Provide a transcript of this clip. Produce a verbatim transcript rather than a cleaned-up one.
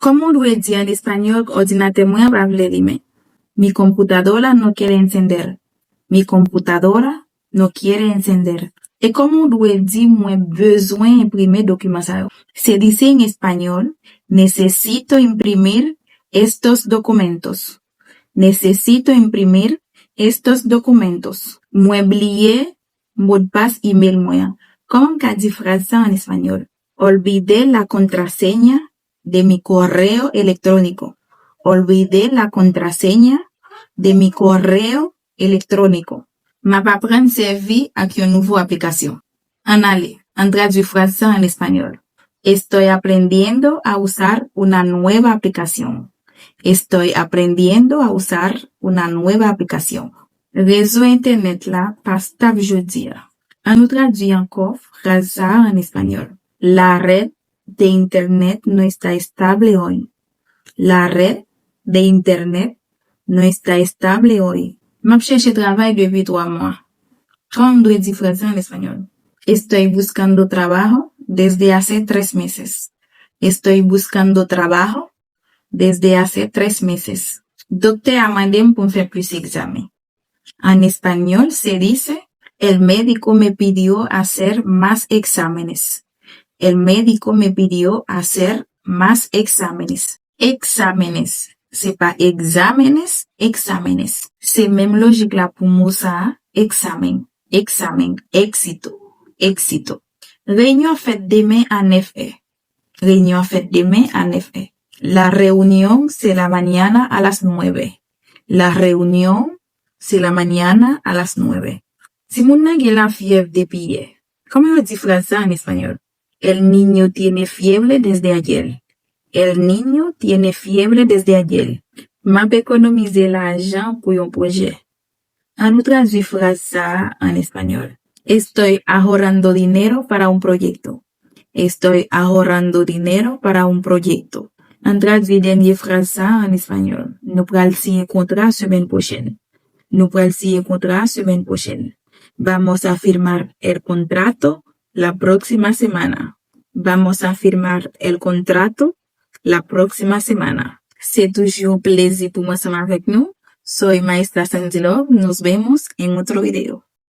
Kòman w dwe di an espanyòl, òdinatè mwen an pa vle limen? Mi computadora no quiere encender. Mi computadora no quiere encender. E kòman w dwe di mwen bezwen enprime dokiman sa yo? Se di se en español, necesito imprimir estos documentos. Necesito imprimir estos documentos. Mwen bliye modpas email mwen an. Kòman m ka di fraz sa an espanyòl? Olvidé la contraseña de mi correo electrónico. Olvidé la contraseña de mi correo electrónico. M ap aprann sèvi ak yon nouvo aplikasyon. Ann ale, ann tradui fraz sa an espanyòl. Estoy aprendiendo a usar una nueva aplicación. Estoy aprendiendo a usar una nueva aplicación. Rezo entènèt la pa stab jodi a. Ann nou tradui ankò fraz sa a an espanyòl. La red de internet no está estable hoy. La red de internet no está estable hoy. M ap chèche travay depi twa mwa. Kòman m dwe di fraz sa an espanyòl? Estoy buscando trabajo desde hace tres meses. Estoy buscando trabajo desde hace tres meses. Doktè a mande m pou m fè plis egzamen. An espanyòl, se dice, el médico me pidió hacer más exámenes. El médico me pidió hacer más exámenes. Exámenes. Se pa egzamenes, exámenes. Se menm lojik la pou mo sa a, eksamen, eksamen, éxito, éxito. Reyinyon an fèt demen a nèf è. Reyinyon an fèt demen a nèf è. La reunión será mañana a las nueve. La reunión será mañana a las nueve. Timoun nan gen lafyèv depi yè. Kòman yo di fraz sa an espanyòl? El niño tiene fiebre desde ayer. El niño tiene fiebre desde ayer. M ap ekonomize lajan pou yon pwojè. Ann nou tradui fraz sa a an espanyòl. Estoy ahorrando dinero para un proyecto. Estoy ahorrando dinero para un proyecto. Ann tradui dènye fraz sa a an espanyòl. Nou pral siyen kontra semèn pwochèn. Nou pral siyen kontra semèn pwochèn. Vamos a firmar el contrato la próxima semana. Vamos a firmar el contrato la próxima semana. Se toujou yon plezi pou m ansanm avèk nou. Soy Maestra Sandy Love. Nos vemos en otro video.